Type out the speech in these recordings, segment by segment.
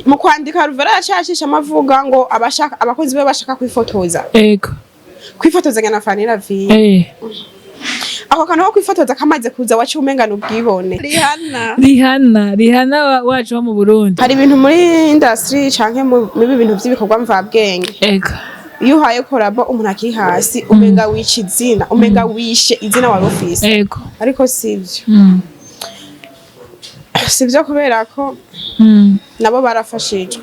Mu kwandika, Alvera yacashishamo avuga ngo abashaka, abakunzi be bashaka kwifotoza, kwifotozanya na Fanny Lavine. Ako kantu ko kwifotoza kamaze kuza, waciye umengana ubwibone. Rihanna. Rihanna, Rihanna wacu wo mu Burundi. Hari ibintu muri industry canke muri ibintu vy'ibikorwa mvabwenge, iyo uhaye collabo umuntu akiri hasi, umenga wica izina, umenga wishe izina wari ufise. Ariko sivyo. Sivyo, kubera ko nabo barafashijwe,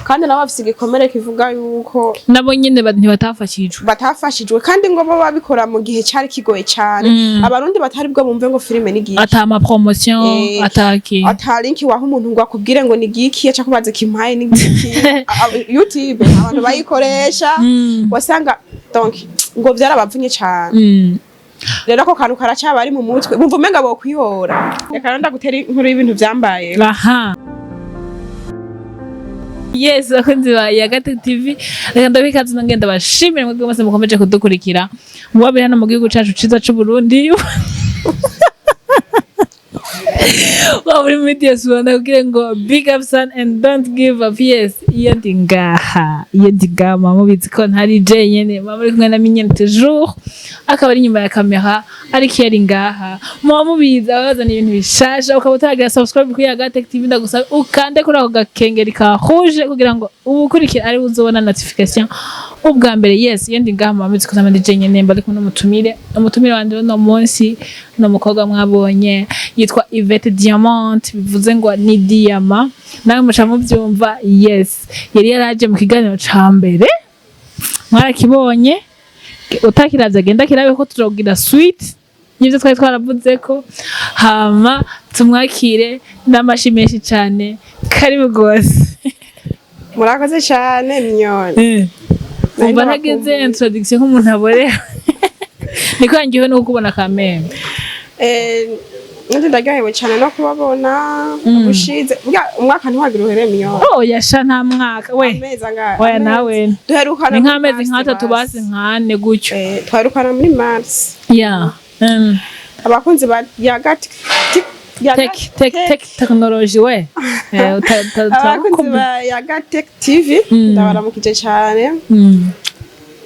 kandi nabo bafise igikomere kivuga yuko nabo nyene ntibatafashijwe. Batafashijwe, kandi ngo bo babikora mu gihe cari kigoye cane, Abarundi batari bwo bumve ngo filime ni giki. Ata ama promotion, ataki. Ata link waha umuntu ngo akubwire ngo ni giki, aca kubaza kimpaye ni giki. YouTube abantu bayikoresha, wasanga donc ngo vyarabavunye cane. Rero ako kantu karacaba ari mu mutwe, bumva umenga bokwihora. Reka rero ndagutera inkuru y'ibintu vyambaye. Aha, yes, bakunzi ba Yagate TV, reka ndabikaze, nongenda bashimire mwebwe mwese mukomeje kudukurikira, muba hano mu gihugu cacu ciza c'u Burundi, waba uri muri diaspora, ndakubwire ngo big up son and don't give up. Yes, iyo ndi ngaha, iyo ndi ngaha, muba mubizi ko ntari jenyene, muba muri kumwe na Mignonne toujours, akaba ari inyuma ya kamera. Ariko iyo ari ngaha, muba mubizi, abazana ibintu bishasha. Ukaba utaragira subscribe kuri Yagate TV, ndagusaba ukande kuri ako gakengeri ka rouge kugira ngo ubukurikira ari uzobona notification ubwa mbere. Yes, iyo ndi ngaha, muba mubizi ko ntaba ndi jenyene, mba ndi kumwe n'umutumire. Umutumire wanje uno munsi ni umukobwa mwabonye yitwa Yvette Diamant, bivuze ngo ni diyama, nawe muca mubyumva. Yes, yari yaraje mu kiganiro ca mbere, mwarakibonye. Utakiravye agenda kirabe, ko tuzogira suite y'ivyo twari twaravuze ko. Hama tumwakire n'amashi menshi cane. Karibu gose. Murakoze cane, Mignonne. Nari Umva, ntageze ndabakumbuye. introduction nk'umuntu aborewe, niko yangiwe no kukubona kamembe. Nanje ndaryohewe cane no kubabona. Ubushize burya umwaka ntiwagira uhere, Mignonne. Oh, yasha, nta mwaka we. Amezi angahe? Oya. Amezi. Nawe Duherukana ni muri nk'amezi Mars. nk'atatu basi, nk'ane gutyo. Twaherukana muri Mars. Ya. Abakunzi ba Yagati Tech, tech, tech, technology we. Abakunzi ba Yaga Tech TV, ndabaramukije cyane.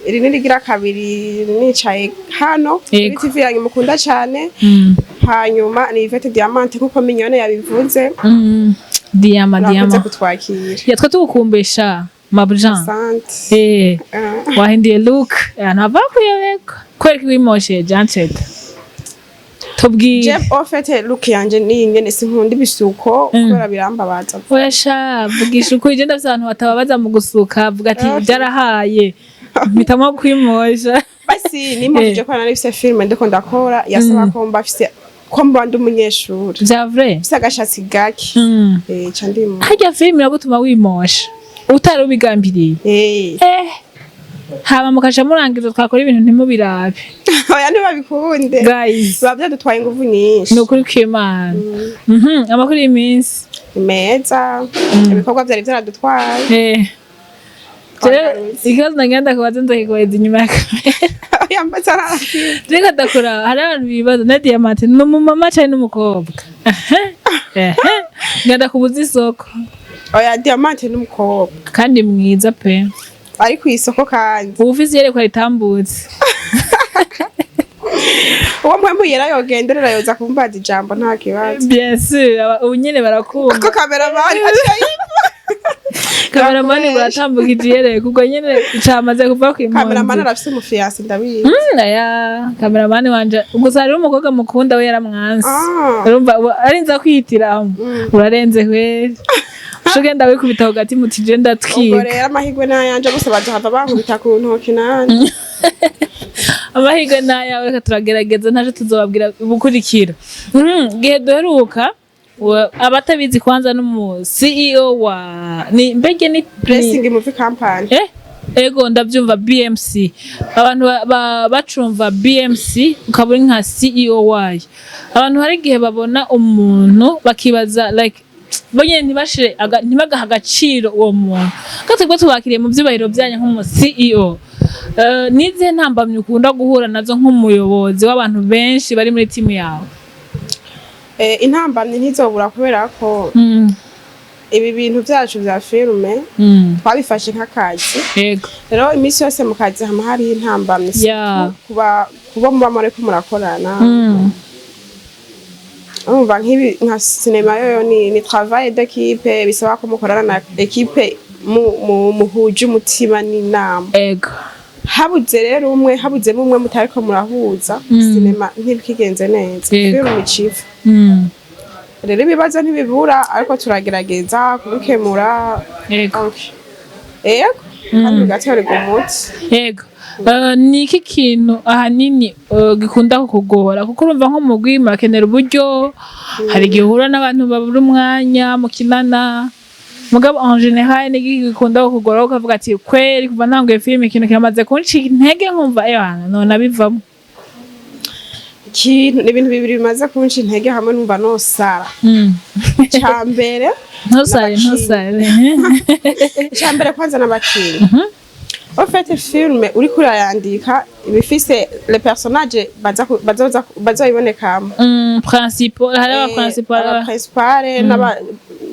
Iri ni rigira kabiri nicaye hano kuri TV yanyu mukunda cyane. Hanyuma ni Yvette Diamante, nkuko Mignonne yabivuze. Diyama. Murakoze Diyama. kutwakira. Ya, twe tugukumbesha mabujan. Asante. Wahinduye look, ntava kuyobeka kwereka wimosheje anceta tubwire. Jeff, en fait, look yanje ni ingene sinkunda ibisuko, kubera birambabaza. Oya sha, vugisha ukuri, je ndafise abantu batababaza mu gusuka, vuga ati byarahaye, mpitamo kwimosha. Basi nimujije ko nari mfise film ndiko ndakora, yasaba ko mba mfise, ko mba ndi umunyeshuri, vya vrai. mfise agashatsi gake. Ca ndimo. Harya filime iragutuma wimosha utari ubigambiriye? Hama mukaca murangiza twakora ibintu ntimubirabe. Oya, ntibabikunde. Guys. Biba byadutwaye ingufu nyinshi. Ni ukuri kw'Imana. Amakuru y'iminsi? Ni meza, ibikorwa byari byaradutwaye. Rero, ikibazo nagenda kubaza nzakikubaza inyuma ya kamera. Oya, mbaza narakiwe. Reka ndakura, hari abantu bibaza na Diamante ni umumama canke n'umukobwa? Ehe, ngenda kubuza isoko. Oya, Diamante n'umukobwa. Kandi mwiza pe. Ari ku isoko kandi. Uba ufise iyerekwa ritambutse. Uwo mpwemu yera yogenderera, yoza kumbaza ijambo, nta kibazo. Bien sûr, ubu nyene barakumva. Ko kameramani aciye yipfa. Kameramani buratambukije iyerekwa, ubwo nyene camaze kuva ku Kameramani impunzi. arafise umufiancé, ndabizi. Aya kameramani wanje gusa hariho umukobwa mukunda, we yaramwanse. Urumva arinza kwihitiramo. Urarenze kweri, uca ugenda wikubita ku gati muti je Ubwo ndatwika. Rero amahirwe n'ayanje, bose bazohava bankubita ku ntoki nanje. Amahirwe n'ayawe, reka turagerageza, ntaco tuzobabwira ubukurikira. Gihe duheruka, abatabizi kwanza n'umu CEO wa ni mbege ni Blessing Movie Company. Ego, ndabyumva BMC, abantu bacumva BMC, ukaba uri nka CEO wayo. Abantu hari igihe babona umuntu bakibaza, like bo nyene ntibashire ntibagahe agaciro uwo muntu. Ko twebwe tubakiriye mu vyubahiro byanyu nk'umu CEO, nizihe ntambamyi ukunda guhura nazo nk'umuyobozi w'abantu benshi bari muri timu yawe? Intambamyi ntizobura, kubera ko Ibi bintu vyacu vya filme twabifashe nk'akazi. Rero iminsi yose mu kazi hama hariho intambamyi, kuba muba muriko murakorana. Urumva nk'ibi, nka cinéma yoyo ni travail d'équipe, bisaba ko mukorana na équipe muhuje umutima n'inama. Habuze rero umwe, habuzemo umwe mutariko murahuza, cinéma ntibikigenze neza. Filime iciva. Rero ibibazo ntibibura, ariko turagerageza kubikemura. Okay. Ego, kandi bigatorerwa umuti. Yego. Ni iki kintu ahanini gikunda kukugora? Kuko urumva nk'umugwi murakenera uburyo, hari igihe uhura n'abantu babura umwanya mukinana, mugabo en général ni iki gikunda kukugora, ukavuga ati: "Kweri kuva ntanguye filime ikintu kiramaze kuncika intege, nkumva ewana none abivamo"? Ikintu ni ibintu bibiri bimaze kunca intege hamwe numva nosara. Ca mbere Ntusare. n'abakinyi. Ntusare. Ca mbere kwanza n'abakinyi. En fait, filme uriko urayandika iba ifise les personnages baza bazoyibonekamo. Principal, hari aba principal. Aba principal n'aba,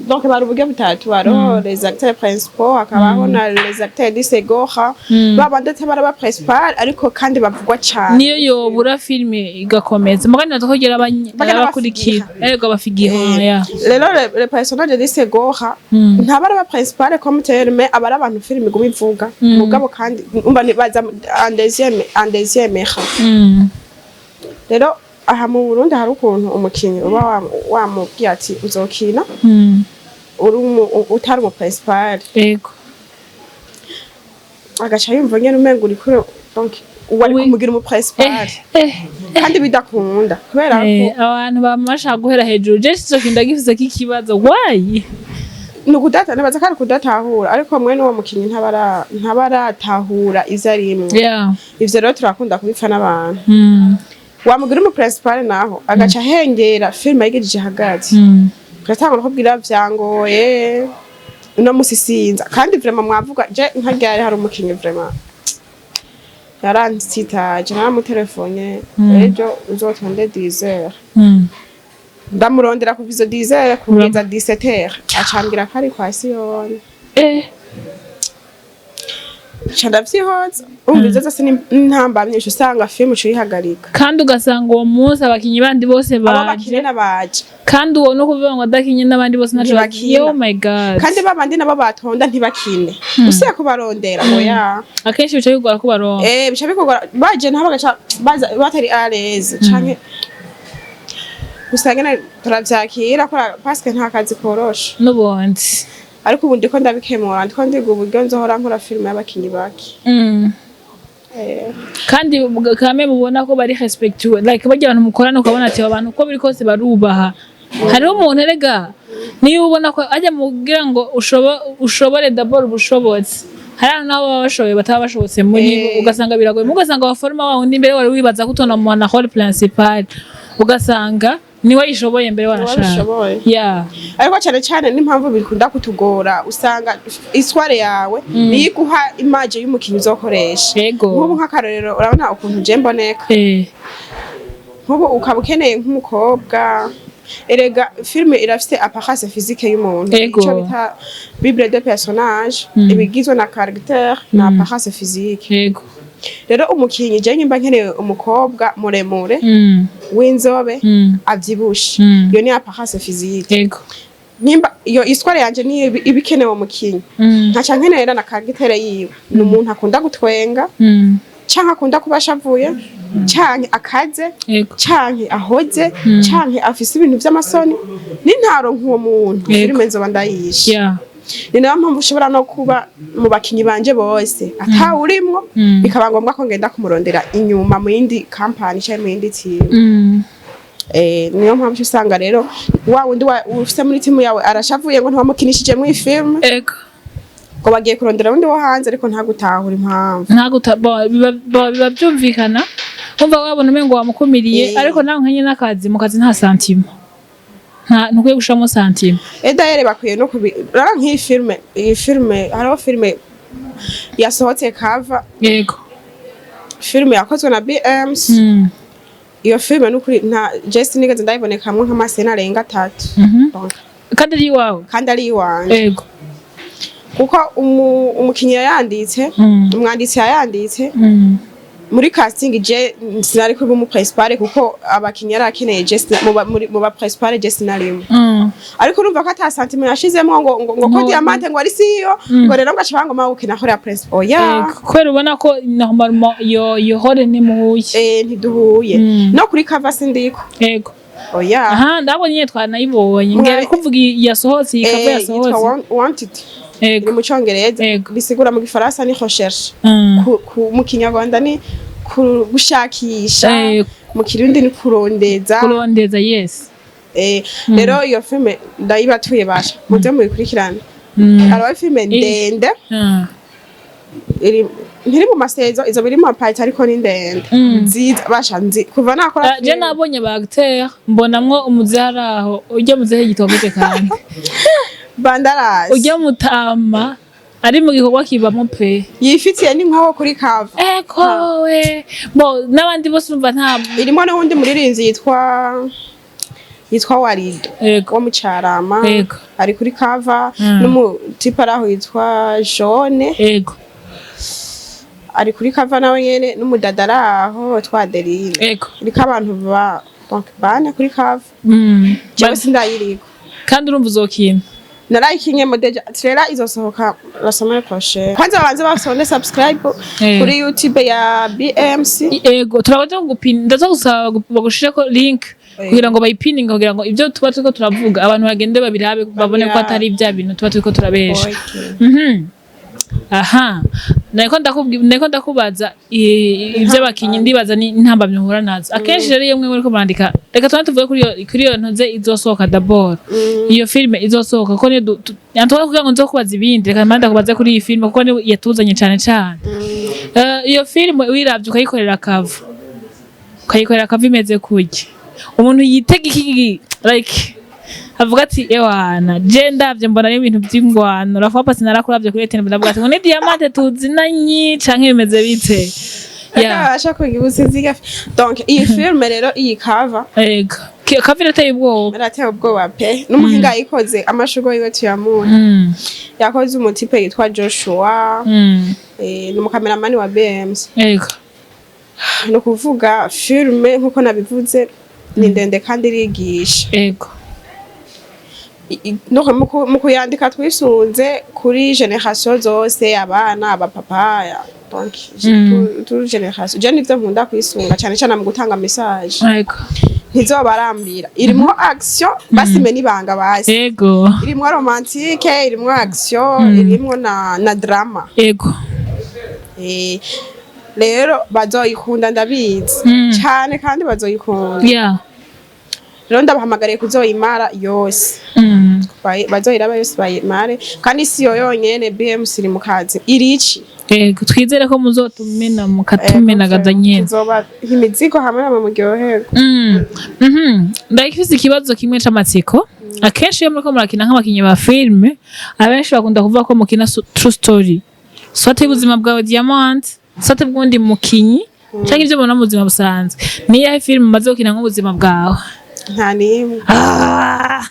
donc bari uburyo butatu: hariho les acteurs principaux, hakabaho na les acteurs du second rang, babandi atari aba principal ariko kandi bavugwa cane. Niyo yobura filime igakomeza, mugabo natwo Bagenda abakurikira, ego, aba figurants. Ya. Rero le personnage du second rang ntaba ari aba principal comme tel, mais aba ari abantu filime iguma ivuga. Mugabo kandi umva baza en deuxième rang. Rero aha mu Burundi hari ukuntu umukinyi uba wamubwiye ati uzokina uri utari umu principal, agaca yumva nyene umengo uri kure, donc wari kumugira umu principal, kandi bidakunda kubera ko Abantu bama bashaka guhera hejuru. Je ico kintu ndagifise k'ikibazo, why? Ni ukudata, nibaza ko ari kudatahura, ariko mwene uwo mukinyi ntabaratahura ivyo arimwo. Ivyo rero turakunda kubipfa n'abantu. Wamugira umu principal naho agaca ahengera filime ayigejeje hagati, ugatangura kubwira vyangoye uno musi sinza, kandi vraiment mwavuga. Je nka ryari hari umukinyi vraiment yaransitaje, naramutelefone ejo uzotonde 10 heures. Ndamurondera kuva izo 10 heures kugeza 17 heures, acambwira ko ari kwa Siyoni. Ca ndavyihoza. Umva, ivyo zose ni intambamyi, uca usanga filime uca uyihagarika. Kandi ugasanga uwo munsi abakinyi bandi bose abo baje. Bakinana baje. Kandi uwo no kuvuga ngo adakinye n'abandi bose ntaco Ntibakina. Oh my God. Kandi babandi nabo batonda ntibakine, usiye kubarondera oya. Akenshi bica bigora ko baronka. Bica bikugora, baje nabo bagaca baza batari à l'aise, canke gusa nyene turavyakira parce que nta kazi koroshe. N'ubundi. Ariko ubu ndiko ndabikemura, ndiko ndiga uburyo nzohora nkora filime y'abakinyi bake. Kandi kame mubona ko bari respectueux, like barya abantu mukorana, ukabona ati aba bantu uko biri kose barubaha. Hariho umuntu erega niyo ubona ko ajya mugira ngo ushobore d'abord ubushobotsi, hari abantu nabo baba bashoboye bataba bashobotse muri bo. Ugasanga biragoye, ugasanga waforoma wa wundi mbere wari wibaza ko utonamuha na rôle principal, ugasanga niwe yishoboye mbere wanashaka. Wabishoboye. Ariko cyane cyane n'impamvu bikunda kutugora, usanga histoire yawe niyo iguha image y'umukinyi uzokoresha. Nk'ubu nk'akarorero, urabona ukuntu je mboneka. Nk'ubu ukaba ukeneye nk'umukobwa, erega filime irafise apparence physique y'umuntu. Ico bita bible de personnage, ibigizwe na caractère na apparence physique. Rero umukinyi, je nyimba nkeneye umukobwa muremure, w'inzobe, avyibushe, iyo ni apparence physique. Nimba iyo histoire yanje niyo iba ikenewe umukinyi, nkaca nkenera na caractère yiwe: ni umuntu akunda gutwenga, canke akunda kuba ashavuye, canke akaze, canke ahoze, canke afise ibintu vy'amasoni. Nintaronka uwo muntu, filime nzoba ndayishe. Ni nayo mpamvu ushobora no kuba mu bakinyi banje bose atawurimwo, bikaba ngombwa ko ngenda kumurondera inyuma mu yindi kampani canke mu yindi timu. Niyo mpamvu usanga rero wa wundi ufise muri timu yawe arashavuye ngo ntiwamukinishije muri filime, ngo bagiye kurondera wundi wo hanze, ariko ntagutahura impamvu. Ntaguta bo, biba byumvikana, wumva wabona umengo wamukumiriye. Ariko nawe nkenye n'akazi, mu kazi nta sentiment, nta ntukwiye gushiramo sentiment. D'ailleurs bakwiye no kubi rara nk'iyi filime, iyi filime, hariho filime yasohotse kava, filime yakozwe na BMS. Iyo filime nukuri nta je sinigeze ndayibonekamwo nk'ama scènes arenga atatu. Donc, Kandi ari iwawe? Kandi ari iwanje. Kuko umukinyi yayanditse, umwanditsi yayanditse, muri casting je sinari kuba umu principal, kuko abakinyi yari akeneye, je mu ba principal je sinarimo. Ariko urumva ko ata sentiment yashizemwo ngo ko No. Diamante ngo ari siyo, ngo rero ngo aca bangoma gukina rôle ya principal, oya. Ego, kubera ubona ko normalement iyo rôle ntimuhuye. Eh, ntiduhuye. No kuri cover sindiko. Oya. Aha ndabonye nyine, twanayibonye ngira kuvuga yasohotse, iyi cover Eh, yitwa yasohotse. Wanted. Iri mu Congereza, bisigura mu Gifaransa ni recherche, mu Kinyarwanda ni gushakisha, mu Kirundi ni kurondeza. Kurondeza, yes. Eh, rero iyo filme ndayibatuye, basha muze muyikurikirane. Hariho filme ndende, iri ntiri mu ma saisons, izo biri mu ma parties, ariko ni ndende, nziza basha, nzi kuva nakora Ah, je filme. Nabonye ba acteur, mbonamwo umuzehe ari aho, ujya muzehe yitwa gute kandi? Bandarasi. Ujya mutama ari mu gikorwa kibamo pe. Yifitiye ni nkaho kuri cover. Eko we, bo n'abandi bose urumva nta Irimo n'uwundi muririmbyi yitwa Warido wo mu Carama, ari kuri cover, n'umutipe ari aho yitwa Jone, ari kuri cover nawe nyene, n'umudada ari aho witwa Adeline. Iriko abantu ba donc bane kuri cover. Jewe sindayiriko. Kandi urumva uzokina? Narayikinye mo déjà. Trailer izosohoka la semaine prochaine. Kwanza babanze basonde subscribe kuri YouTube ya BMC. Ego, turabaza kugupina, ndaza gusaba bagushireko link kugira ngo bayipininge, kugira ngo ibyo tuba turiko turavuga abantu bagende babirabe, babone ko Babirabe. atari bya bintu tuba turiko turabesha. Aha nariko ndakubaza ivy'abakinyi, ndibaza ni intambamyi uhura nazo akenshi. Rero iyo mwe muriko murandika, reka tuba tuvuge kuri iyo ntuze izosohoka d'abord, iyo filme izosohoka, kuko niyo antoine kugira ngo nzokubaza ibindi, reka mbanze ndakubaze kuri iyi filme kuko niyo yatuzanye cane cane. Iyo filme uyiravye ukayikorera cover imeze kurya, umuntu yitega iki? Like avuga ati: "Ewana, je ndavye mbona ari ibintu vy'ingwano." Rafa pasi narakuravye kuri etene, ndavuga ati ngo ni Diamante tuzinanye canke bimeze bite? Yeah. Akabasha kugira ubusinzi. Donc iyi filme rero, iyi cover, Ego, cover irateye ubwoba. Irateye ubwoba pe. N'umuhinga yayikoze, amashurwe yiwe tuyamuhe. Yakoze umutipe yitwa Joshua, ni umukameramani wa BMC. Ni ukuvuga filme nk'uko nabivuze ni ndende kandi irigisha. No mu kuyandika twisunze kuri génération zose, abana, abapapa, donc tout génération. Je nivyo nkunda kwisunga cyane cyane mu gutanga message. Ntizobarambira, irimwo action, basime n'ibanga basi. Irimwo romantique, irimwo action, irimwo na drama. Rero bazoyikunda, ndabizi cyane, kandi bazoyikunda. Rero ndabahamagariye kuzoyimara yose. Bazoyiraba yose, bayimare. Kandi si yo yonyene, BMC iri mu kazi, irici. Ego, twizere ko muzotumena mukatumenagaza nyene. Tuzoba imizigo hamwe namwe muryoherwe. Ndagifise ikibazo kimwe c'amatsiko. Akenshi iyo muriko murakina nk'abakinyi ba filme, abenshi bakunda kuvuga ko mukina true story, soit y'ubuzima bwawe Diamant, soit bw'undi mukinyi, canke ivyo mubona mu buzima busanzwe. Niyahe filme umaze gukina nk'ubuzima bwawe? Nta n'imwe. Ah!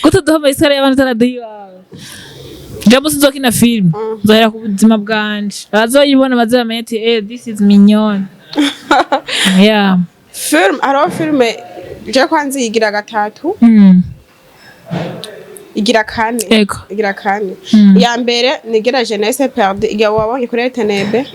Gute duha amayisara y'abantu utaraduha iwawe? Jambo sinzokina filme, nzohera ku buzima bwanje, abazoyibona baze bamenye ati: "Eh, this is Mignone." Yeah. Film, hariho filme je kwanza igira gatatu, igira kane. Igira kane. Iya mbere nigira Jeunesse Perdue, igihe wabonye kuri RTNB.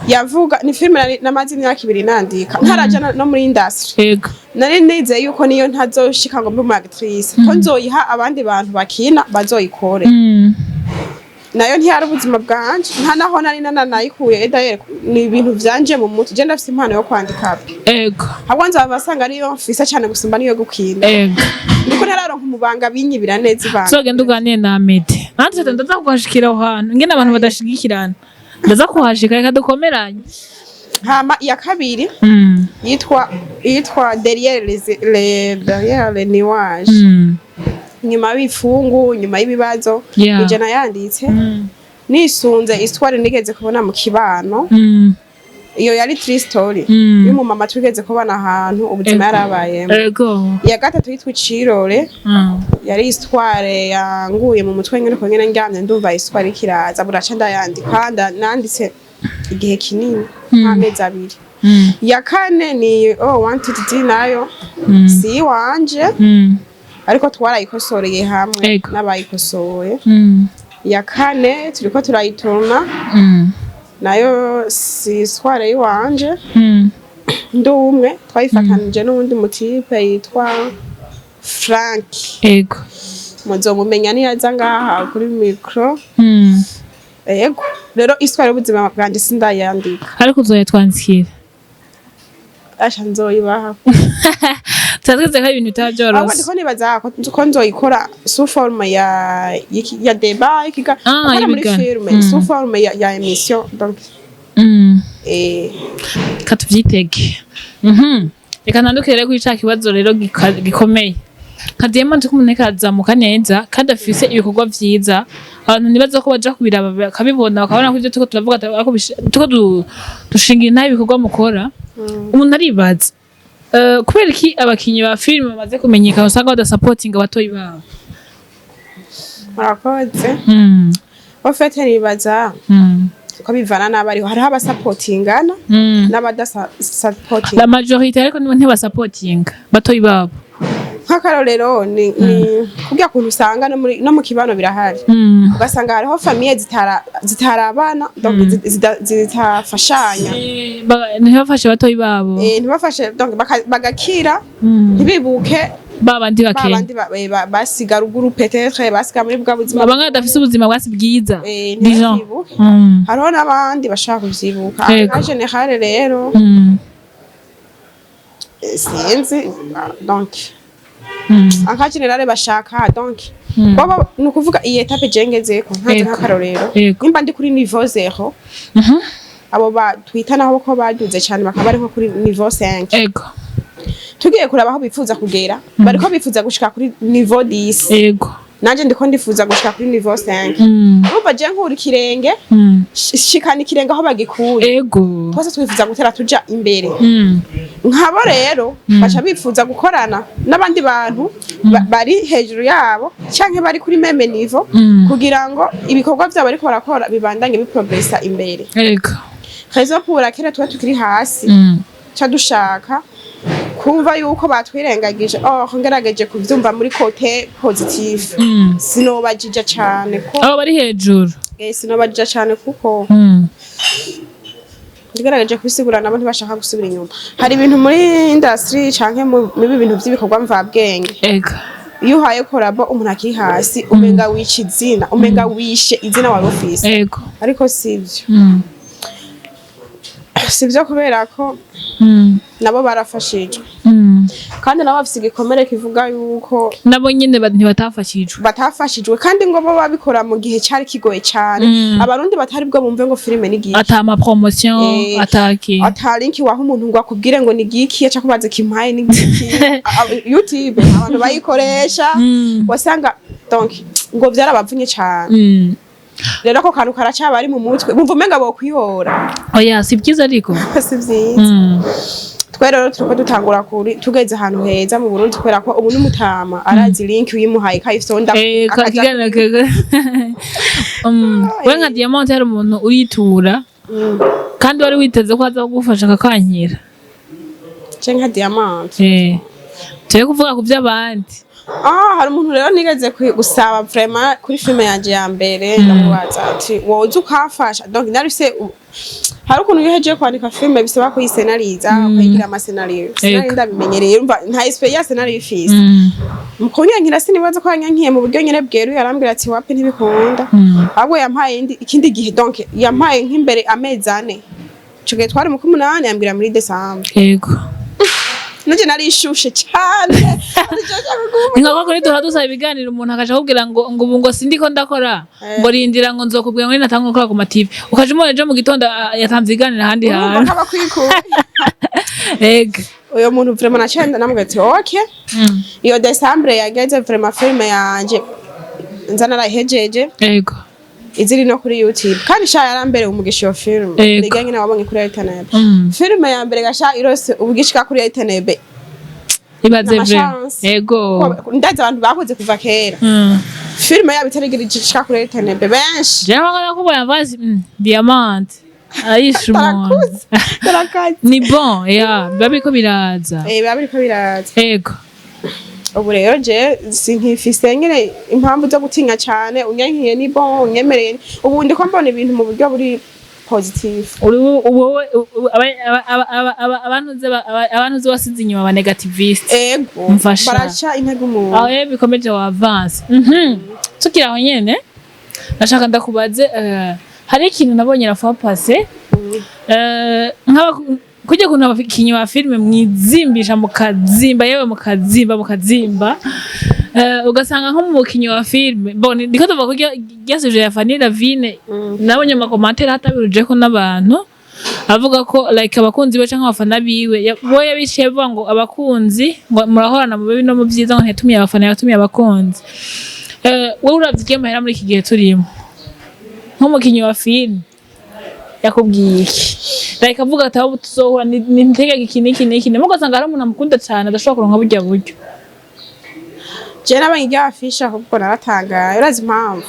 Yavuga ni filme namaze imyaka 2 nandika ntaraja no muri industry. Nari nizeye yuko niyo ntazoshika ngo mbe umu actrice, ko nzoyiha abandi bantu bakina bazoyikore. Nayo ntiyari ubuzima bwanje, nta naho nari nanayikuye. D'ailleurs ni ibintu vyanje mu mutwe, je ndafise impano yo kwandika pe. Ahubwo nzaba basanga ariyo mfise cane gusumba niyo gukina. Niko ntararonka umubanga binyibira neza ibanga. Uzogenda uganire na Amede nanjye, ndaza kuhashikira aho hantu ingene abantu badashigikirana, ndaza kuhashika, reka dukomeranye. Hama iya kabiri yitwa derrière les nuages, nyuma y'ibifungu, nyuma y'ibibazo. Ije nayanditse nisunze histoire nigeze kubona mu kibano. Iyo yari true story y'umumama twigeze kubana ahantu, ubuzima yarabayemo. Iya gatatu yitwa Icirore, yari histoire yanguye mu mutwe nyene, ko nyene ndyamye ndumva histoire ikiraza, buraca ndayandika. Nanditse igihe kinini, nk'amezi 2. Iya kane ni oh wanted D, nayo si iwanje, ariko twarayikosoreye hamwe n'abayikosoye. Iya kane turiko turayituruna, nayo si histoire y'iwanje, ndi umwe, twayifatanije n'uwundi mutipe yitwa Frank. Muzomumenya niyaza ngaha kuri micro. Ego, rero histoire y'ubuzima bwanje sindayandika. Ariko uzoyatwandikira. Asha, nzoyibaha. Turatwizeye ko ari ibintu bitaba Ahubwo byoroshe. Ndiko nibaza ko nzoyikora sous forme ya débat ikiga akora muri Y'ibigano. filme, sous forme ya émission, donc Reka tuvyitege. Reka ntandukire rero kuri ca kibazo rero gikomeye. Nka Diamond, ko umuntu ariko arazamuka neza kandi afise ibikorwa vyiza, abantu ntibaza ko baja kubiraba bakabibona, bakabona ko ivyo turiko turavuga ariko turiko dushingira intahe ibikorwa mukora. Umuntu aribaza, kubera iki abakinyi ba filime bamaze kumenyekana usanga badasapotinga abatoyi babo? Murakoze. Au fait, nibaza ko bivana n'abariho. Hariho abasapotingana n'abadasapotinga. La majorité ariko nibo ntibasapotinga batoyi babo. Nk'akarorero ni kurya kuntu usanga no mu kibano birahari, ugasanga hariho famille zitarabana, donc zitafashanya. Ntibafashe batoyi babo. Ntibafashe, donc bagakira, ntibibuke ba bandi ba bakenya. Bandi basiga ruguru, peut-être basiga muri bwa buzima. Bamwe badafise ubuzima bwasi bwiza, disons. Ntibavyibuke. Hariho n'abandi bashaka kuvyibuka. En général rero, sinzi, donc en général bashaka, donc baba, ni ukuvuga iyi étape je ngezeko nkanze, nk'akarorero, nimba ndi kuri niveau 0, abo ba twita naho ko baduze cyane bakaba bari nko kuri niveau 5, tugiye kuraba aho bifuza kugera, bariko bifuza gushika kuri niveau 10. Nanje ndiko ndifuza gushika kuri niveau 5. Urumva, je nkura ikirenge, shikana ikirenge aho bagikuye. Twese twifuza gutera tuja imbere. Nkabo rero baca bifuza gukorana n'abandi bantu bari hejuru yabo canke bari kuri même niveau, kugira ngo ibikorwa vyabo bariko barakora bibandanye biprogresa imbere. Raison pour laquelle tuba tukiri hasi, ca dushaka kumva yuko batwirengagije. Oh, ngerageje kuvyumva muri côté positif, sinobajija cane ko Abo bari hejuru. Sinobajija cane kuko ngerageje kubisigura nabo ntibashaka gusubira inyuma. Hari ibintu muri industry canke muri bintu vy'ibikorwa mvabwenge, iyo uhaye collabo umuntu akiri hasi, umenga wica izina, umenga wishe izina wari ufise. Ariko sivyo. Sivyo, kubera ko nabo barafashijwe, kandi nabo bafise igikomere kivuga yuko nabo nyene ntibatafashijwe. Batafashijwe, kandi ngo bo babikora mu gihe cari kigoye cane, Abarundi batari bwo bumve ngo filime ni giki. Ata ama promotion, ataki. Ata link waha umuntu ngo akubwire ngo ni giki, aca kubaza kimpaye ni giki. YouTube abantu bayikoresha, wasanga, donc ngo vyarabavunye cane. Rero ako kantu karacaba ari mu mutwe, bumva umenga bokwihora. Oya, si byiza ariko. Si vyiza. Twe rero turiko dutangura kuri tugeze ahantu heza mu Burundi, kubera ko ubu n'umutama arazi link uyimuhaye kayifyonda, akaja. Kiganiro kego. We nka Diamond, hari umuntu uritura kandi wari witeze ko aza kugufasha akakankira? Je nka Diamond? Tuye kuvuga ku by'abandi. Ah, hari umuntu rero nigeze gusaba vraiment kuri filime yanje ya mbere. Ndamubaza ati: "Woza ukamfasha?" Donc narise, hari ukuntu iyo uhejeje kwandika filime bisaba kuyisenariza, ukayigira amascénario. Sinari ndabimenyereye, urumva nta experience nari ifise. Mu kunyankira, sinibaza ko yanyankiye mu buryo nyene bweruye. Arambwira ati: "Wapi, ntibikunda." Ahubwo yampaye ikindi gihe, donc yampaye nk'imbere amezi 4. Ico gihe twari mu k'umunani, yambwira muri Décembre. Nanje narishushe cane. Ni nka kuri duhora dusaba ibiganiro, umuntu akaja akubwira ngo ubu ngo sindiko ndakora, ngo rindira, ngo nzokubwira, ngo natanga gukora ku ma TV, ukaja umubona ejo mu gitondo, yatanze ibiganiro ahandi Urumva hantu. kaba kwikuye. Uyo muntu vraiment naciye namubwira ati: "Okay." Iyo Décembre yageze, vraiment filime yanje nza narayihejeje. Iziri no kuri YouTube kandi sha yarambereye umugisha iyo film. Niga nyine wabonye kuri internet. Filime ya mbere gasha irose ubugishika kuri internet. Ibaze vraiment. N'amachance. Ndazi abantu bakoze kuva kera. Filime yabo itarigira igishika kuri internet benshi. Jewe nakubona vazi diamant arisha umuntu. Tarakuze. Tarakaze. Ni bon ya biba biriko biraza. Eh, biba biriko biraza. Ubu rero je sinkifise nyine impamvu zo gutinya cyane. Unyankiye ni bon, unyemereye ubu ndiko mbona ibintu mu buryo buri positif. Uri wowe abantu uzi wasize inyuma aba négativiste. Ego. Mfasha. Baraca intege umuntu. Aho rero bikomeje wa avance. Tukiri aho nyene, nashaka ndakubaze, hari ikintu nabonye la fois passée, nk'aba kujya kuntu abakinyi ba filime mwizimbisha mukazimba, yewe mukazimba mukazimba, ugasanga nk'umukinyi wa filime, bon, ndiko tuva kurya rya sujet ya Fanny Lavine. Nabonye ama commentaires hatabirujeko n'abantu avuga ko like abakunzi be canke abafana biwe, bo yabiciye avuga ngo abakunzi ngo murahorana mu bibi no mu vyiza, ngo ntiyatumiye abafana, yatumiye abakunzi. Wowe uravye igihe mahera muri iki gihe turimo, nk'umukinyi wa filime yakubwiye iki? Like avuga ati aho tuzohura ni ntega iki n'iki n'iki, mugo ugasanga hari umuntu amukunda cane adashobora kuronka burya buryo. Je nabonye irya affiche ahubwo naratangaye. Urazi impamvu?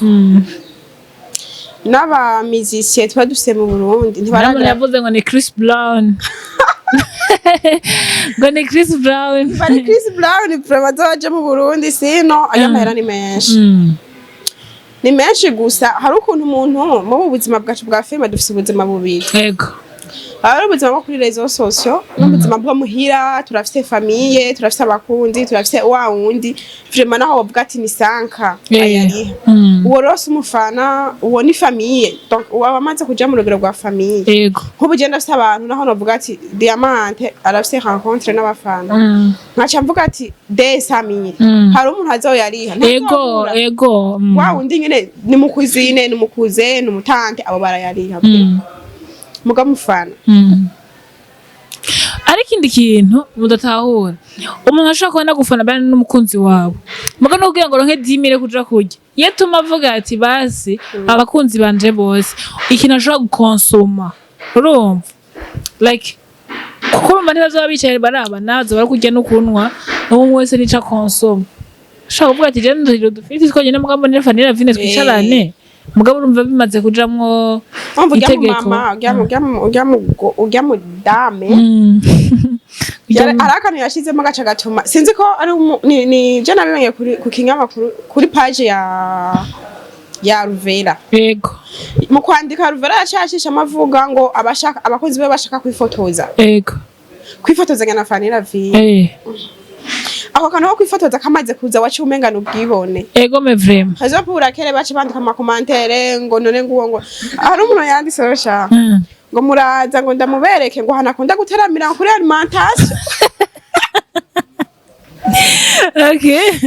N'aba musiciens tuba dufise mu Burundi Hari umuntu ntibaragira. yavuze ngo ni Chris Brown, ngo ni Chris Brown. Bari Chris Brown vraiment azoje mu Burundi, sino ayo mahera ni menshi. Ni menshi gusa hari ukuntu umuntu mu buzima bwacu bwa filime dufise ubuzima bubiri. Hari ubuzima bwo kuri réseaux sociaux n'ubuzima bwo muhira. Turafise famille, turafise abakunzi, turafise wa wundi vraiment naho bavuga ati ni sanka ayariha. Uwo rero si umufana, uwo ni famille, donc uwo aba amaze kuja mu rugero rwa famille. Nk'ubu je ndafise abantu naho novuga ati Diamante arafise rencontre n'abafana, nkaca mvuga ati 200 000, hari umuntu azoyariha? Ntazobura. Wa wundi nyene ni mukuzine, ni mukuze, ni umutante, abo barayariha. Muga mufana. Ariko ikindi kintu mudatahura, umuntu ashobora kuba nagufana bane n'umukunzi wawe, muga no kugira ngo ronke 10 000 kuja kurya, iyo tuma avuga ati basi abakunzi banje bose ikintu ashobora gukonsoma, urumva, like kuko urumva ntibazoba bicaye baraba nazo bari kurya no kunywa, umwe wese nico akonsoma. Ashobora kuvuga ati je ndurira udufiti twonyene, mugabo mbone Fanny Lavine twicarane, mugabo urumva bimaze kujamwo Umva urya mu itegeko. mama, urya mu dame. Hari akantu yashizemo gaca gatuma sinzi ko ari ni je nabibonye kuri ku kinyamakuru, kuri page ya Ruvera. Mu kwandika Ruvera yacashishamo avuga ngo abashaka abakozi be bashaka kwifotoza, kwifotozanya na Fanny Lavine. Ako kantu ko kwifotoza kamaze kuza waciye umenga n'ubwibone. Ego mais vraiment. Hazo pura kere bace bandika ama commentaires ngo none nguwo, ngo hari umuntu yanditse sha ngo muraza ngo ndamubereke ngo hanakunda guteramira kuri alimentation,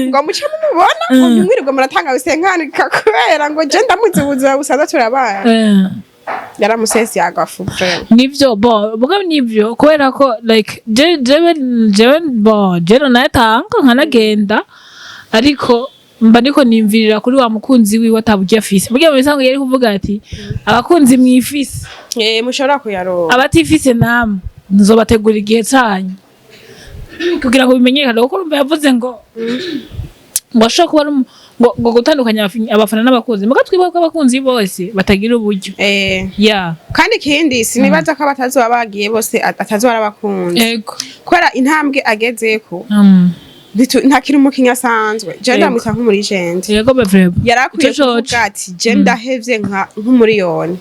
ngo muce mumubona, ngo ntimwirirwe muratanga bisenkanika kubera ngo je ndamuzi ubuzima busanzwe turabana. Yaramusesi agafu vraiment. Nivyo, bon, buga nivyo kubera ko like jewe bon je nayatanga nkanagenda, ariko mba ndiko nimvirira kuri wa mukunzi wiwe ataburyo afise. Burya mu bisanzwe yari kuvuga ati abakunzi mwifise, Eh, mushobora kuyaronka, abatifise namwe nzobategura igihe canyu kugira ngo bimenyekane, kuko urumva yavuze ngo ashobora kuba ari ngo gutandukanya abafana n'abakunzi, muga twibuka ko abakunzi bose batagira uburyo. Kandi ikindi, sinibaza ko abatazoba bagiye bose atazoba ari abakunzi, kubera intambwe agezeko, ntakiri umukinyi asanzwe. Je ndamwita nk'umuligende. Yego mais vraiment. Yarakwiye Ico coco. kuvuga ati je ndahevye nk'umuriyoni,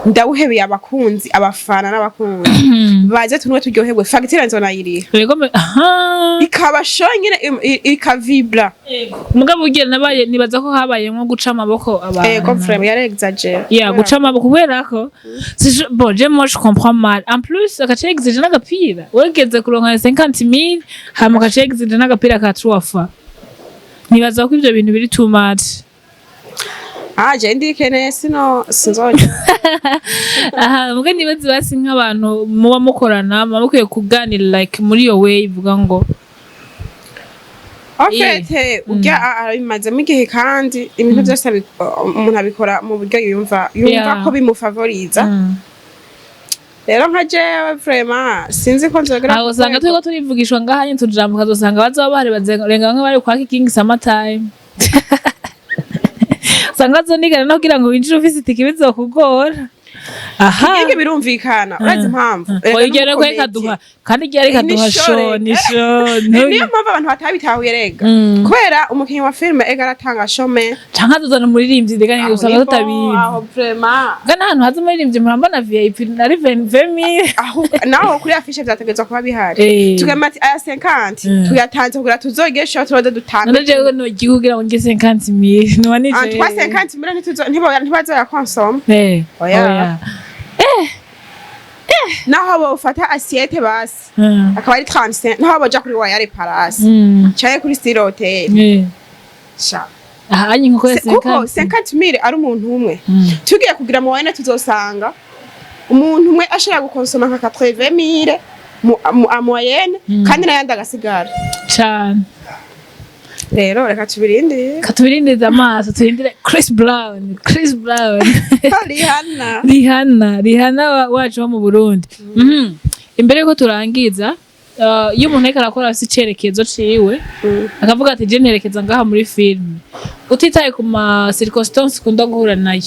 ndawuhebeye abakunzi, abafana n'abakunzi baze tunwe turyoherwe, fagitire nzonayiriha. Yego mais aha. Ikaba show nyene ikavibra. Mugabo ugira nabaye nibaza ko habaye nko guca amaboko abantu. Ego vraiment, yari exagéré. Ya, guca amaboko kubera ko bon, je moi je comprends mal. En plus agaca exige n'agapira, wegeze kuronka 50 000 hama agaca exige n'agapira ka trois fois, nibaza ko ivyo bintu biri too much. Ah, je ndikeneye, sino sinzoja. Aha muga nibaza basi nk'abantu muba mukorana muba mukwiye kuganira like muri iyo way ivuga ngo En fait, urya arabimazemo igihe, kandi ibintu byose umuntu abikora mu buryo yumva ko bimufavoriza. Rero nka jewe, vraiment, sinzi ko nzogera Aho ku usanga rwego. turiko turivugishwa ngaha nyine, tujambo ukazosanga bazoba bahari barenga bamwe bari kwa Kigingi Summertime. Usanga bazonigana no kugira ngo winjire ufise itike bizokugora aha. Kigingi birumvikana, urazi impamvu? Oya, iryo rero ikaduha, kandi iryo rero ikaduha Ni show. show. Ni show. Niyo mpamvu abantu batabitahuye rega, kubera umukinnyi wa filime ega aratanga show me. Canke azozana umuririmbyi rega, Aho usanga nibo, tutabizi. Aho vraiment. Gana ahantu haza umuririmbyi murambona VIP nari 20 000. Aho naho kuri affiche vyategerezwa kuba bihari. Tugamba ati aya 50 tuyatanze kugira tuzoge show, tubaze dutambe. None jewe nogiye kugira ngo nge 50 000 nuba nicaye. En trois 50 mille ntibazoyakonsoma. Oya. Oya. Naho bofata assiette basi, akaba ari 35, naho boja kuri Royal Palace canke kuri Style Hotel. Sha. Aha anye inkoko ya Kuko 50. 50 mille ari umuntu umwe, tugiye kugira mu wene tuzosanga umuntu umwe ashobora gukonsoma nka 80 mille mu moyenne, kandi n'ayandi agasigara. Cane. Rero reka tubirindire. Katubirindirize amaso, turindire Chris Brown, Chris Brown. Rihanna. Rihanna, Rihanna wacu wo mu Burundi. Imbere yuko turangiza, iyo umuntu ariko arakora afise icerekezo ciwe, akavuga ati je nerekeza ngaha muri filime, utitaye ku ma circonstances ukunda guhura nayo,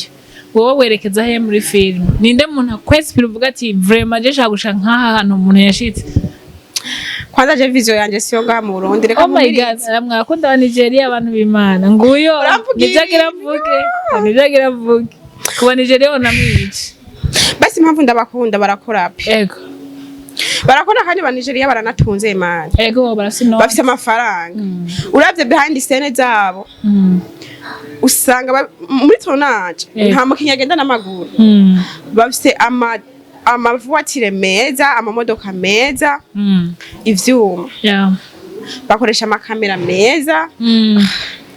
wowe werekeza he muri filime? Ninde muntu akwespira uvuga ati vraiment je nshaka gushika nk'aha hantu umuntu yashitse? Kwanza je vision yanje siyo ngaha mu Burundi, reka Oh my God. nkumvirize. Mwakunda aba Nigeria, abantu b'Imana, nguyo. Uramvuga. Nivyo agira avuge, nivyo agira avuge kuba Nigeria bonamwica. Basi impamvu ndabakunda, barakora pe. Barakora, kandi ba Nigeria baranatunze, imana. Ego, barafise inoti. Bafise amafaranga. Uravye behind scene zabo, usanga muri tournage nta mukinyi agenda n'amaguru. Bafise amavuwatire meza, amamodoka meza, ivyuma, bakoresha amakamera meza.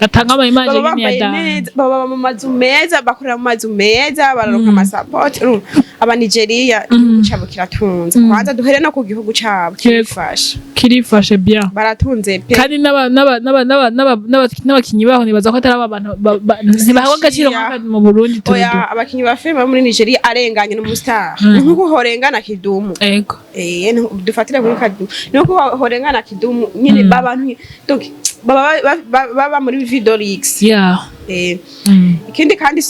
Gatanga ama image Baba nyene ya bambaye dance. neza, baba mu mazu meza, bakorera mu mazu meza, bararonka amasapoti. Urumva, aba Nigeria igihugu cabo kiratunze. Kwanza duhere no ku gihugu cabo, kirifasha. Kirifashe bien. Baratunze pe. Kandi n'abakinyi baho nibaza ko atari aba bantu ntibahabwa agaciro nk'aka mu Burundi tubido. Oya, abakinyi ba filime bo muri Nigeria arenganye n'umustar, nkuko horengana Kidumu. Dufatire kuri Kidumu, nuko horengana Kidumu nyine, babantu donc baba baba muri Vidolix. Ikindi kandi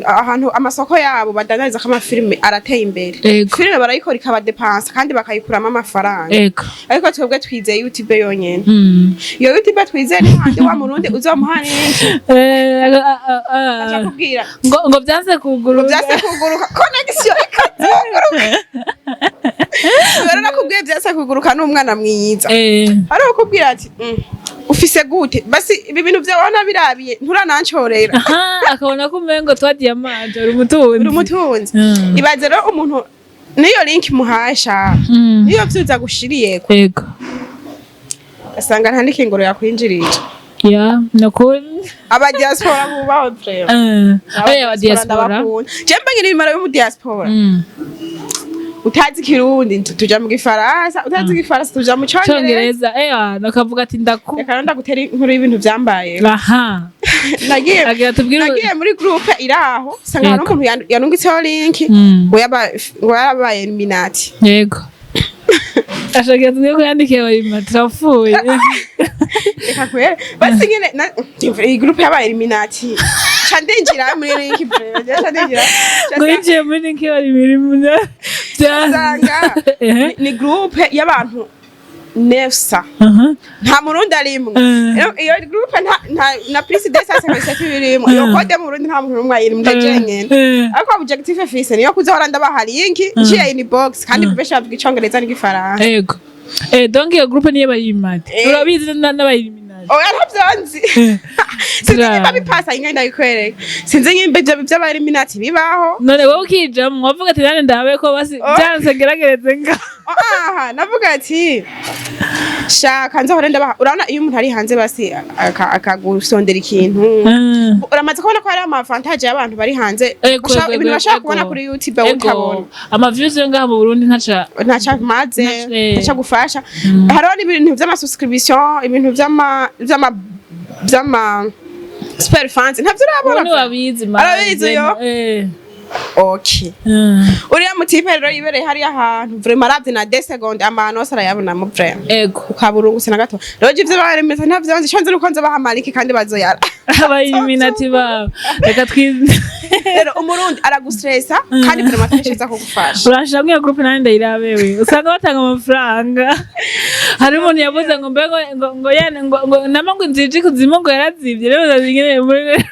ahantu amasoko yabo badandariza amafilime arateye imbere. Filime barayikora ikabadepansa kandi bakayikuramo amafaranga. Ariko twebwe twizeye YouTube yonyene. Iyo YouTube twizeye ni handi wa murundi uzomuha n'iki, aca kubwira ngo byanze kuguruka. Ngo byase kuguruka, connection ikazuguruka. Rero nakubwiye byase kuguruka n'umwana mwiza. Hari ukubwira ati ufise gute basi ibi bintu vyawe wanabirabiye, nturanancorera." Aha akabona ko umengo twa diamant uri umutunzi. Uri umutunzi. Ibaze rero umuntu niyo link muhasha, niyo vyuza gushiriyeko, asanga nta n'ikingoro yakwinjirije. Ya, nukuri. Aba diaspora bubaho vraiment. Aba diaspora. Ndabakunda je, mba ngira ibimaro yo mu diaspora. Utazi Kirundi tuja mu Gifaransa, utazi Igifaransa tuja mu Congereza. Congereza, nakavuga ati ndaku Reka rero ndagutera inkuru y'ibintu vyambaye. Nagiye Agira tubwire. Nagiye muri groupe iraho, sanga hari umuntu yanungitseho link, ngo yarabaye Illuminati. Yego, ashaka tubwire ko yandikiye abarima turapfuye. Reka kwere basi nyene iyi groupe yabaye Illuminati, ca ndinjira muri link vraiment, ca ndinjira. Ngo yinjiye muri link y'abarima. Sanga ni groupe y'abantu nefsa, nta murundi arimwo. Iyo groupe nta plus 257 birimwo. Iyo code mu Burundi nta muntu n'umwe ayirimwo, ndaje nyene. Ariko objectif fise niyo kuzohora ndabaha link nciye inbox, kandi benshi bavuga Icongereza n'Igifaransa. Yego, donc iyo groupe niyo bayirimati? Urabizi n'abayiriminati? Oya, ntavyo nzi. Sinzi nimba bipasa inga ndabikwereka, sinzi nimba ivyo vy'abaeliminati bibaho. None wowe ukijamwo wavuga ati nane ndabe ko basi Oh. byanse ngeragereze nga Aha navuga ati Shaka nzohore ndabaha. Urabona iyo umuntu ari hanze, basi akagusondera ikintu, uramaze kubona ko hari ama avantage y'abantu bari hanze. Ibintu bashaka kubona kuri YouTube wowe utabona. Ama views yo ngaha mu Burundi ntaca. Ntaca maze. Ntaca gufasha. Hariho n'ibintu vy'ama subscription, ibintu vy'ama super fans, ntavyo urabona. Ubu wabizi. Arabizi yo. Okay, uriya mu type rero yibereye hariya ahantu, vraiment aravye na 2 secondes amahano yose arayabonamo, vraiment. Ukaburungutse na gato. Rero je ivyo baremeza ntavyo nzi. Ico nzi nuko nzobaha amaliki kandi bazoyara. Abayiminati babo reka twi Rero Umurundi aragustressa, kandi vraiment atashiza kugufasha. Urashira muri iyo groupe nanjye ndayirabewe, usanga batanga amafaranga. Hari umuntu yavuze ngo mbe ngo yani ngo nama ngo inzu ije ikuzimu ngo yarazibye. Rero bazingene muri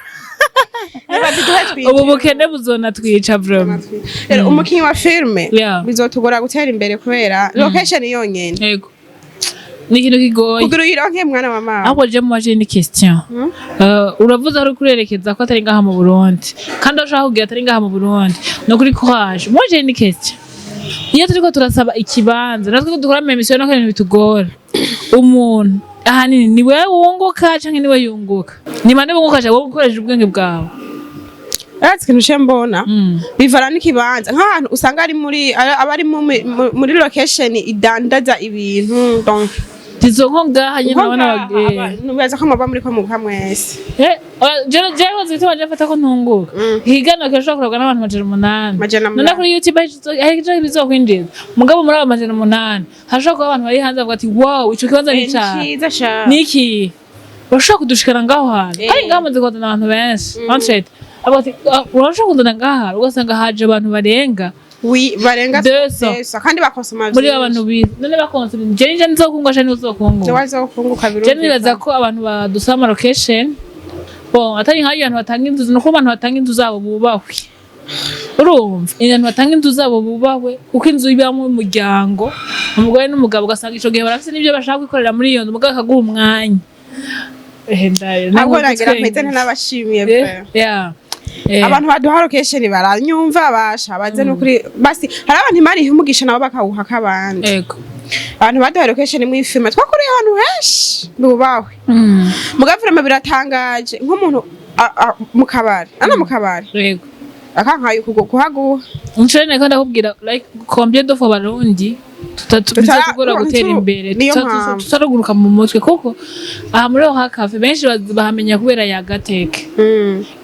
Nibaziduhe twinjire. Ubu bukene buzonatwica vraiment. Rero umukinyi wa filme bizotugora gutera imbere kubera location yonyene. Yego, ni ikintu kigoye. Kugira uyironke, mwana wa mama. Ahubwo je mubaje ni question. Uravuze aho uri kurerekeza ko atari ngaha mu Burundi, kandi aho ushaka kugira atari ngaha mu Burundi, no kuri courage. Moi, j'ai une question: iyo turiko turasaba ikibanza, natwe ko dukora ama émission, nako ibintu bitugora, umuntu ahanini ni wewe wunguka canke ni we yunguka? Ni bande bunguka canke wowe ukoresheje ubwenge bwawe? Uretse ikintu ce mbona, bivana n'ikibanza. Nk'ahantu usanga ari muri aba ari muri location idandaza ibintu, donc Izo nko ngaha nyene nko urabona. ngaha, nubaza ko muba muri ko muguha mwese. Jewe zituma je mfata ko ntunguka. Ikiganiro kirashobora kurabwa n'abantu 800. Majana None umunani. kuri YouTube hari ico bizokwinjiza, mugabo muri abo 800 hashobora kuba abantu bari hanze bavuga ati: "Wow, ico kibanza ni Ni ca ciza sha. Niki urashobora kudushikana ngaho hantu?" Kandi ngaho hamaze kuzana abantu benshi entre avuga ati: "Ah, urashobora kuzana ngaha," ugasanga haje abantu barenga Oui, barenga 200. 200, kandi bakonsoma Muri abantu bize none bakonsoma, je nije nzokunguka canke ntizokunguka? Jewe azokunguka. Je Birumvikana. nibaza ko abantu badusaba ama location, bon, atari nk'ayo abantu batanga inzu, nuko abantu batanga inzu zabo bubahwe. Urumva, abantu batanga inzu zabo bubahwe, kuko inzu ibamo umuryango, umugore n'umugabo, ugasanga ico gihe barafise n'ivyo bashaka kwikorera muri iyo nzu, umugabo akaguha umwanya. Ehe, ndayo. Ahubwo nagira mpeze ntanabashimiye pe. Abantu baduha location baranyumva, basha baze nukuri. Basi hari abantu Imana iha umugisha nabo bakawuha k'abandi. Abantu baduha location mu ifilme twakoreye ahantu henshi bubahwe. Muga vraiment biratangaje, nk'umuntu mu kabari ana mu kabari akankaye kuhaguha. Nshore nako ndakubwira, like, combien de fois Barundi bizatugora gutera imbere, Niyo mpamvu. tutaruguruka mu mutwe, kuko aha muri aho cafe benshi bahamenya kubera ya gateke.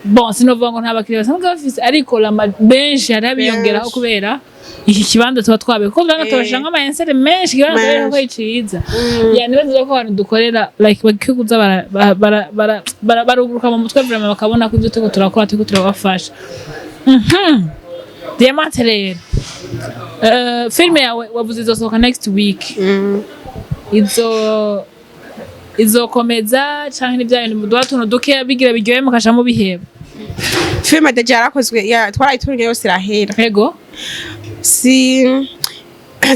Bon, sinovuga ngo nta bakiriya basanzwe bafise, ariko benshi hari abiyongeraho Benshi. kubera iki kibanza tuba twabe, kuko urabona tubashira nk'ama insert menshi, ikibanza rero ko ari ciza. Ya, nibaza ko abantu dukorera, like, bakwiye kuza baruguruka mu mutwe vraiment, bakabona ko ibyo turiko turakora turiko turabafasha. Diamante rero, filime yawe wavuze izosohoka next week. Izo izokomeza canke ni bya bintu muduha tuntu dukeya bigira biryohe mukaca mubiheba? Filime déjà yarakozwe, twarayitunye yose irahera. Si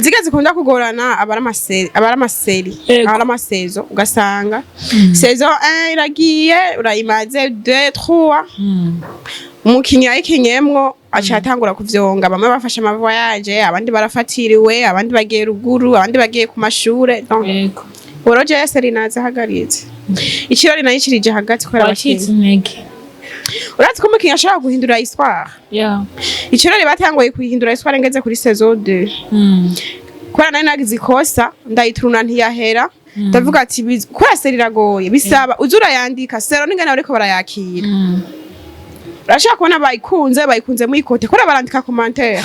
ziga zikunda kugorana, aba ari ama série, aba ari ama série, aba ari ama saison. Ugasanga saison 1 iragiye, urayimaze 2 3, umukinyi yayikinyemwo aca atangura kuvyonga. Bamwe bafashe ama voyage, abandi barafatiriwe, abandi bagiye ruguru, abandi bagiye ku mashure. Donc uroje série nazahagaritse, ikirori nayikirije hagati kubera Wacitse abakinyi. intege. Urazi ko umukinyi ashobora guhindura histoire. Ikirori batanguye kuyihindura histoire ngeze kuri saison 2, kubera nari nagize ikosa ndayituruna ntiyahera. Ndavuga ati kubera série iragoye, bisaba uze urayandika sero n'ingene bariko barayakira. Urashaka kubona bayikunze, bayikunze muyikote kubera barandika commentaire.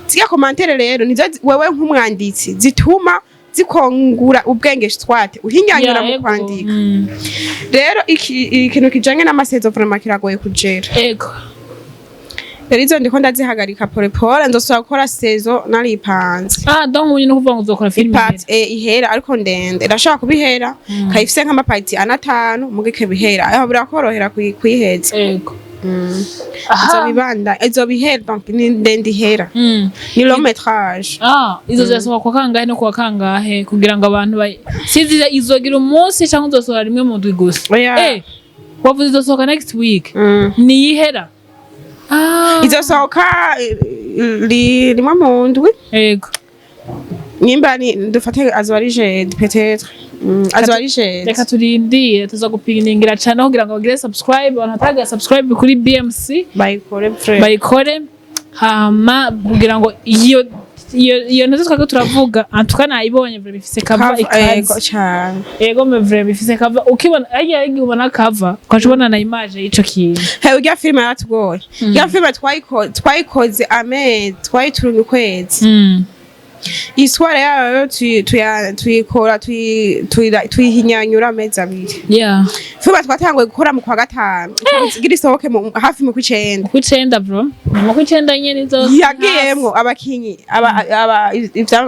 Zirya commentaire rero nizo wewe nk'umwanditsi zituma zikongura ubwenge, swate uhinyanyura mu kwandika. Rero ikintu kijanye n'ama saison vraiment kiragoye kugera. Rero izo ndiko ndazihagarika pole pole, nzosubira gukora saison naripanze. Ah, donc ubu ni ukuvuga ngo uzokora filime I part ihera, ariko ndende irashobora kuba ihera kayifise nk'ama parties ane, atanu, muga ikaba ihera, aho birakorohera kuyiheza. Izobibanda, izobihera, donc ni ndende ihera, ni long métrage. Ah, izo zirasohoka kwa kangahe no kuwa kangahe, kugira ngo abantu bayi sizi izogira umunsi, cyangwa uzosohora rimwe mu ndwi gusa? Oya. Wavuze izosohoka next week. Niyihera, ah. Izosohoka rimwe mu ndwi. Nimba ni dufate azoba ari jeudi peut-être. Azoba ari jezi. Reka turindire, tuza gupiningira cane kugira ngo bagire subscribe. Abantu bataragira subscribe kuri BMC bayikore frère. Bayikore, hama kugira ngo iyo ntuzi twako turavuga. Antuka nayibonye, vraiment ifise cover Ego ikaze. Cane. Ego, mais vraiment ifise cover ukibona agiye igihe ubona cover ukaca ubona na image y'ico kintu. Hey, urya filime yaratugoye. Urya filime twayikoze amezi, twayiturumye ukwezi. Histoire yayo tuyikora, tuyihinyanyura amezi 2. Filime twatanguye gukora mu kwa gatanu igira isohoke hafi mu kw'icenda. Kw'icenda, bro, ni mu kw'icenda nyene izo. Yagiyemwo abakinyi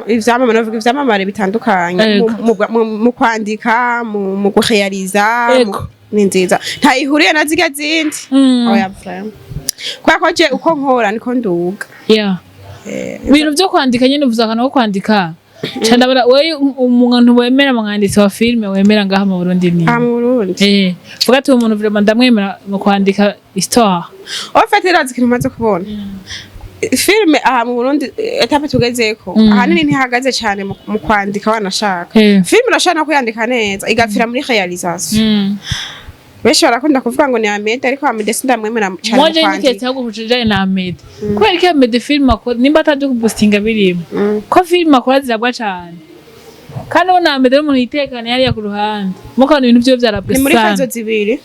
ivyamamare, navuga ivyamamare bitandukanye mu kwandika, mu gurealiza. Ni nziza, ntayihuriye na zirya zindi. Oya, vraiment, kubera ko je uko nkora niko nduga. Ibintu vyo kwandika nyene, uvuze akantu ko kwandika ca ndabona wewe umuntu wemera, umwanditsi wa filime wemera ngaha mu Burundi ni Aha mu Burundi? Eh, vuga ati uwo muntu vraiment ndamwemera mu kwandika histoire. En fait, irazi ikintu maze kubona, filime aha mu Burundi, étape tugezeko, ahanini ntihagaze cyane mu kwandika. Wanashaka filime urashobora no kuyandika neza igapfira muri réalisation. Benshi barakunda kuvuga ngo ni Amede, ariko Amede sindamwemera cyane mu Moje kwandika. niketse ahubwo kujanye na Ahmed, kubera ko Ahmed filime akora, nimba ataje kuboostinga birimo, ko filime akora zirabwa cane, kandi ubona Ahmed ari umuntu yitekanye hariya ku ruhande, mukabona ibintu vyiwe vyarabwe Ni muri sana. fazo zibiri.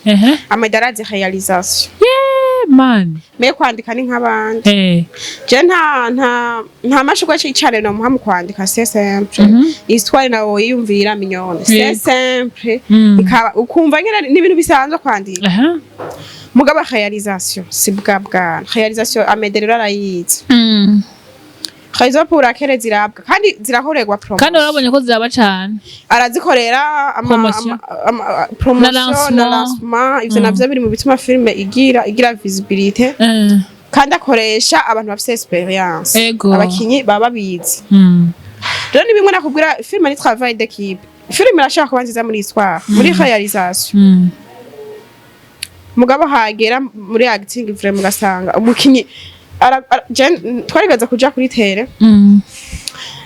Amede arazi réalisation. Yeah, man. Mais kwandika ni nk'abandi. Je nta mashurwe cane nomuha mu kwandika. C'est simple. Histoire nawe wiyumvira mignonne, c'est simple. Ikaba ukumva nyene ni ibintu bisanzwe kwandika. Mugabo réalisation si bwa bwana, réalisation Amede rero arayizi. Raison pour laquelle zirabwa kandi zirakorerwa promotion. Kandi urabonye ko ziraba cane. Arazikorera ama, Promotion. Promotion Na na lancement. lancement. Ivyo navyo biri mu bituma filime igira visibilité. Kandi akoresha abantu bafise expérience. Abakinyi baba babizi. Rero ni bimwe nakubwira, filime ni travail d'équipe. Filime irashobora kuba nziza muri histoire, muri réalisation, mugabo hagera muri acting, vraiment ugasanga umukinyi twarigeze kuja kuri terrain,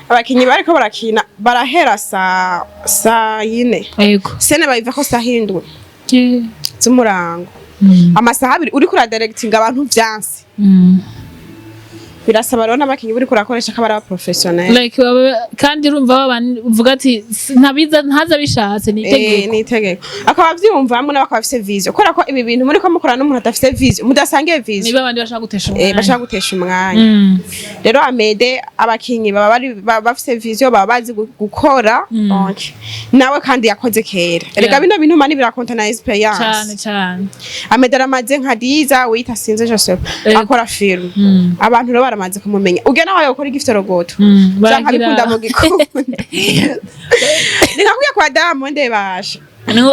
abakinyi bariko barakina barahera saa 4, scène bayivako saa 7 z'umurango. Amasaha 2 uriko uradirectinga abantu, vyanse. Birasaba rero n'abakinyi uriko urakoresha ko ari aba professionnel. Like kandi urumva babandi uvuga ati ntabiza ntaza bishatse ni itegeko. Ni itegeko, akaba avyumvamwo nawe akaba afise vision, kubera ko ibi bintu muriko mukora n'umuntu adafise vision, mudasangiye vision, niba abandi bashaka gutesha umwanya. Bashaka gutesha umwanya. Rero Amede abakinyi baba bari bafise vision, baba bazi gukora. Donc nawe kandi yakoze kera. Erega bino bintu mani birakonta na expérience. Cane cane. Amede aramaze nka diza wita sinze Joseph akora film. Abantu rero baramaze kumumenya. Ugena nawe yokora igifitorogoto canke abikunda mu gikunda, ni nka kuya kwa Diamond basha.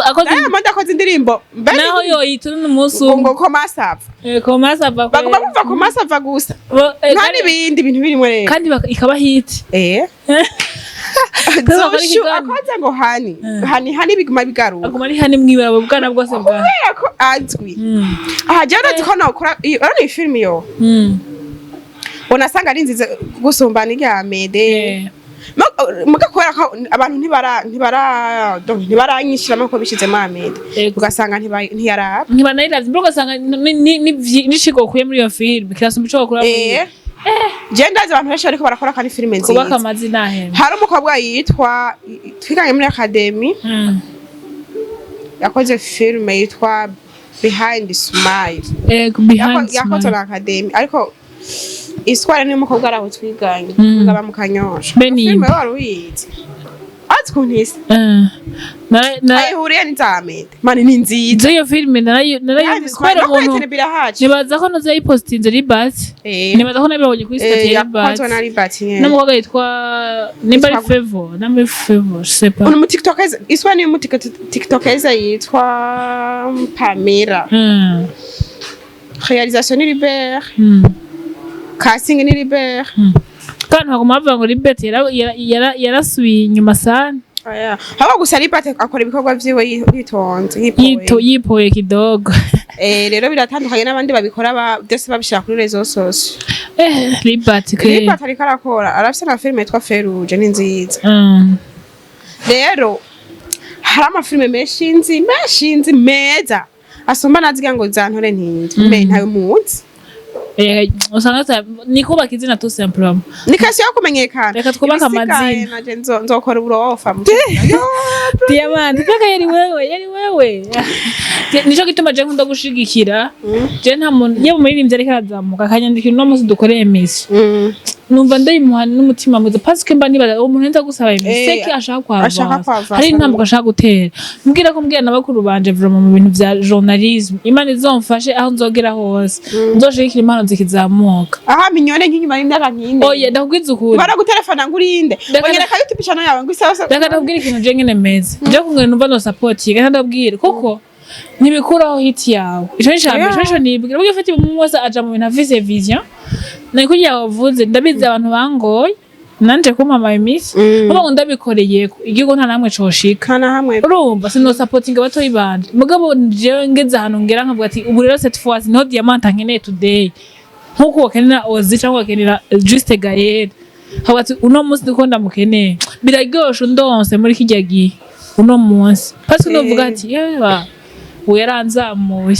Akoze Diamond akoze indirimbo mbere naho yoyita n'umunsi ngo umwe. Ngo komasava. Komasa va. Baguma bumva komasava gusa, nta n'ibindi bintu birimo rero. Kandi ikaba hit. Bakora Zushu ikiganiro. akoze ngo hani hani hani, biguma bigaruka. Aguma ari hani mwibara bwana bwose bwa Kubera ko azwi. Aha jewe urazi ko nokora urabona iyi filimi yo unasanga ari nziza gusumba n'irya Mede. Muga kubera ko abantu ntibara donc ntibaranyishiramo ko bishizemo Amede, ugasanga ntiyaraba. Ntibanayiravye mbere, ugasanga n'icigo ukuye muri iyo filime kirasumba ico wakura muri Je ndazi abantu benshi bariko barakora kandi filime kubaka nziza. Amazina ahema. Hari umukobwa yitwa, twiganye muri academy, yakoze filime yitwa Behind Smile. Ego, Behind Yakoze Smile. na academy, ariko histoire ni umukobwa ari aho twiganye, ngaba mu Kanyosha. Beni. Filime wari uyizi, azi ukuntu isa. Ayihuriye n'izamende mani, ni nziza. Izo iyo filime narayo kubera umuntu birahaje. Nibaza ko noze yayipostinze Libert. Nibaza ko nabibonye kuri statut ya Libert. Yakozwe na Libert nyene. N'umukobwa yitwa nimba ari Yitwa- Favor, namwe Favor, je sais pas. Uno mu tiktokeza, histoire ni mu tiktokeza yitwa Pamela. Réalisation ni Libert, casting ni Libert. Kandi baguma bavuga ngo Libert yarasubiye inyuma sana. Oya, haba gusa Libert akora ibikorwa vyiwe yitonze, yipoye. Yipoye kidogo. Rero biratandukanye n'abandi babikora byose babishira kuri réseaux sociaux. Libert ke. Libert ariko arakora, arafise na filime yitwa Feruje, ni nziza. Rero Hari amafilime menshi nzi, menshi nzi meza asumba naziga ngo zantore ntindi mbe ntayo muzi. Usanga ni kubaka izina tout simplement. Ni question yo kumenyekana. Reka twubake Ibisigaye amazina. naje nzokora uburofa. Diamant paka yari wewe, yari wewe. Nico gituma je nkunda gushigikira. Je nta muntu, yaba umuririmbyi ariko arazamuka akanyandikira uno munsi dukoreye émission, numva ndayimuha n'umutima mwiza, parce que mba nibaza uwo muntu nza gusaba émission, c'est que ashaka Ashaka kwavansa, kwavansa. hari intambwe ashaka gutera. Mbwira ko mbwira na bakuru banje, vraiment, mu bintu vya journalisme, Imana izomfashe aho nzogera hose nzoshigikira impano zikizamuka. Aha Mignone, nk'inyuma y'imyaka nk'ine Oya, ndakubwiza ukuri. Baragutelefona ngo urinde onyereka YouTube channel yawe ngo isaha. Reka ndakubwira ikintu je ngene meze, je kungene numva no support, reka ndabwire kuko ntibikuraho hit yawe. Ico ni ca mbere. Ico nico nibwira. Burya ufite umuntu wese aja mu bintu afise vision, ni kurya wavuze. Ndabizi abantu bangoye nanje kumpa ama émission, kuko ngo ndabikoreyeko igihugu nta namwe coshika. Kana hamwe. Urumva sino supporting abatoyi banje, mugabo jewe ngeze ahantu ngera nkavuga ati ubu rero cette fois niho Diamant nkeneye today, nkuko wakenera Ozi cyangwa wakenera Juste Gaël, nkavuga ati uno munsi ndiko ndamukeneye. Biraryoshe undonse muri kirya gihe uno munsi, parce que novuga ati yewe ubu yaranzamuye.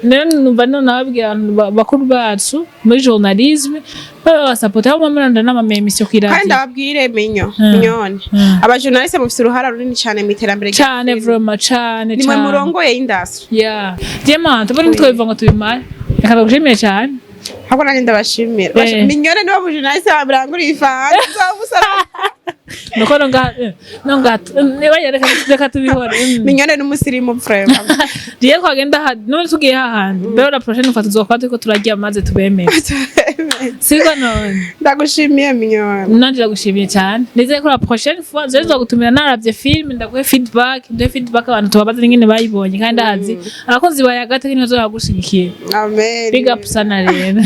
Rero numva none nababwira abantu bakuru bacu muri journalisme babe basapota aho muranda n'ama émission Kandi kw'iradiyo. Ndababwire minyo Mignone, abajournaliste mufise uruhara runini cyane mu iterambere rya Cane. filime. Vraiment, cane. Nimwe Cane. murongoye industry. Yeah. Diamant, ubona ntitwabiva ngo tubimare. Reka ndagushimiye cyane. Ahubwo nanjye ndabashimira. Mignone niwe mujournaliste wamuranguriye ifanta nzamusara. Nuko nonga nonga niba reka tubihore. Mignone n'umusirimu vraiment. Riye twagenda none tugiye hahandi. Mbere la prochaine fois tuzokuba turiko turarya maze tubemere. Siko none? Ndagushimiye, Mignone. Nanje ndagushimiye cyane. Nizeye ko la prochaine fois nzoza nzogutumira naravye film, ndaguhe feedback, nduhe feedback abantu tubabaze n'ingene bayibonye, kandi ndazi abakunzi ba Yagate nizo bagushigikiye. Amen. Big up sana rero.